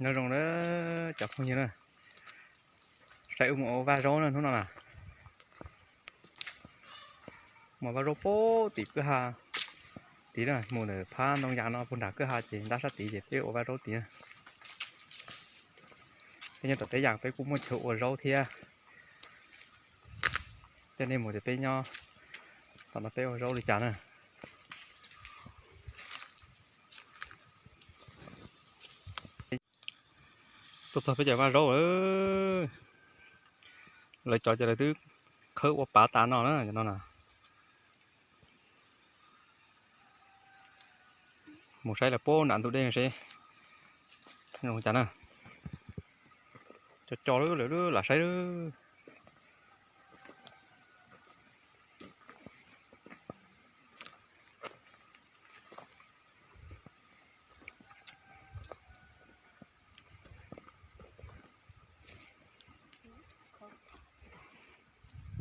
Nyob zoo na cov phooj ywg na, saib wb mus ua vaj zaub na hnub no na. Mus vaj zaub pem tim kwj ha tid na, mus ntawm phab ntoo yas no puag nram kwj ha ces ntab sab tid ces peb ua vaj zaub tid na. Peb nyob tom teb yas peb kuj muaj chaw ua zaub thiab. Coj nej mus tias peb nyob tom no peb ua zaub li cas na. Tuaj txog peb cov vaj zaub lawm, lawv cov ces lawv twb khawb ua pav tas no na, cov no na. Mus saib lawv puag nram ntug dej seb zoo cas na. Co co lawm, lam saib lawm.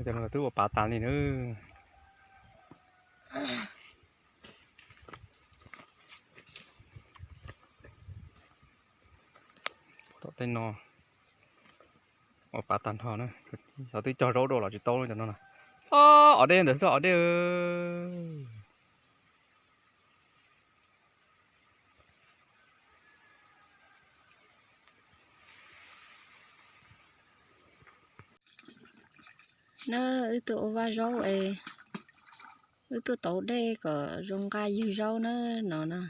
Cov no twb ua pav tas li na. Tom tej no ua pav tag nrho na. Xyov twb cog zaub dua los tsis tau cov no na. Ob, ov dej ntawd xwb, ov dej. Na, wb tuaj ua vaj zaub es wb tuaj tauv dej kom zoo nqa ywg zaub na no na.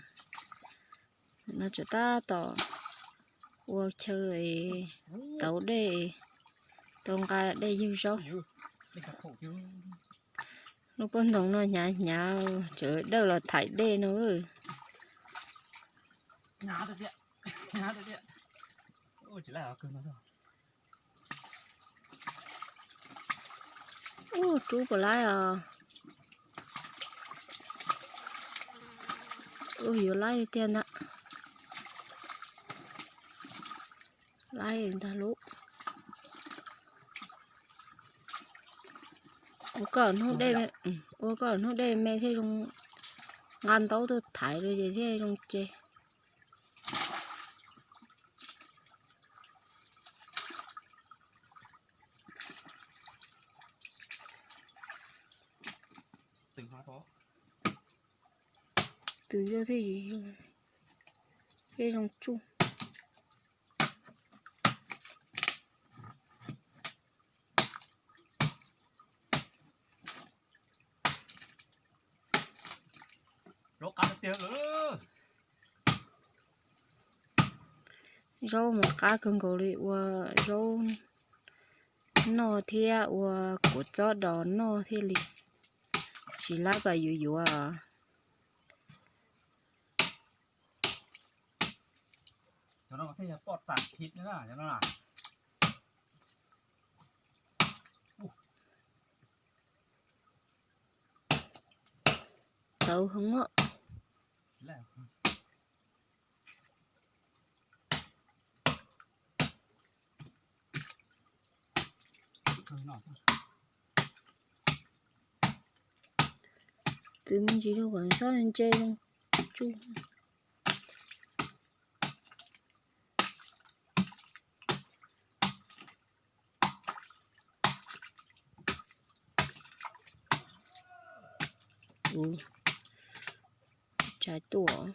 No tseem tab tom ua chaw es tauv dej, tau nqa dej ywg zaub. Lub pob ntoo no hnyav hnyav, tseem dawj los thaiv dej no. Ub, rub puas laib os? Ub, yuav laib tiag ntag. Laib ntag lub. Ua koj hnub dej, ua koj hnub dej me thiaj zoo, nqa ntaub tuaj thaiv rau ces thiaj zoo ce. Twb zoo thiaj zoo tsuj. Zaub mas qab kawg nkaus li, ua zaub noj thiab ua kuv txob dos noj thiaj li. Tsis lab pas yuav yuav. Tawv heev. Twb me ntsis rau kom txhob ntse zoo tsuj. Tshav tuaj.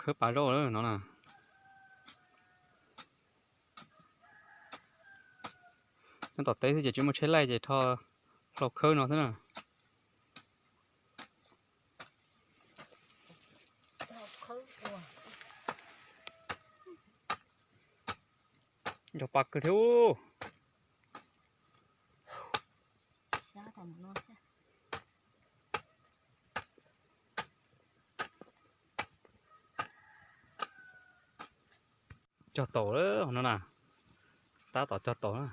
Khawb pav zaub lawm no na. Nyob tom teb xwb ces tsis muaj tsheb laij ces rho hlau khawb no xwb na. Nrog pa kawg thiab. Cog taum lawm no na, tab tom cog taum na.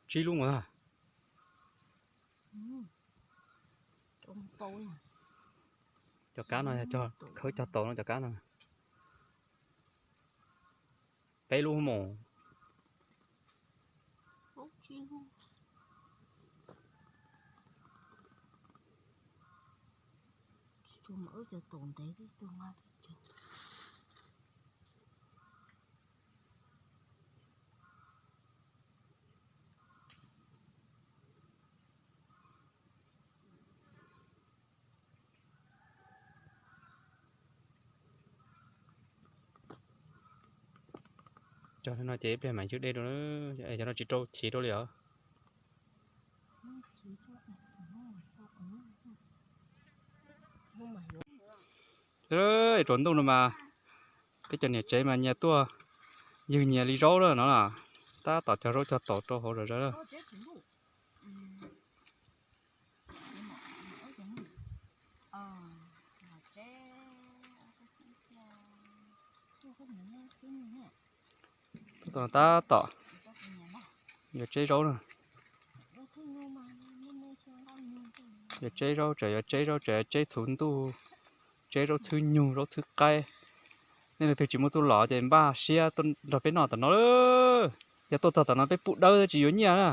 Tsib lub mus. Cov kab no yog khawb cog taus no cov kab no. Peb lub mus. Cog no ces ib pliag mam ywg dej rau, cov no tsis rau chiv rau li os. Rau ntuj no mas peb cov niam tsev mas nyias tuaj ywg nyias li zaub lawm no na. Tab tom cog zaub cog taus rau hauv zom zaws. Tab tom yuav tseb zaub na. Yuav tseb zaub, tseem yuav tseb zaub, tseem yuav tseb txhuv ntuj, tseb zaub txhwb nyug, zaub txhwb qaib. Nej leej twg tsis muaj tub los ces npaj siab nrog peb noj tom no. Yog tuaj txog tom no peb pub dawb tsis yuav nyiaj na.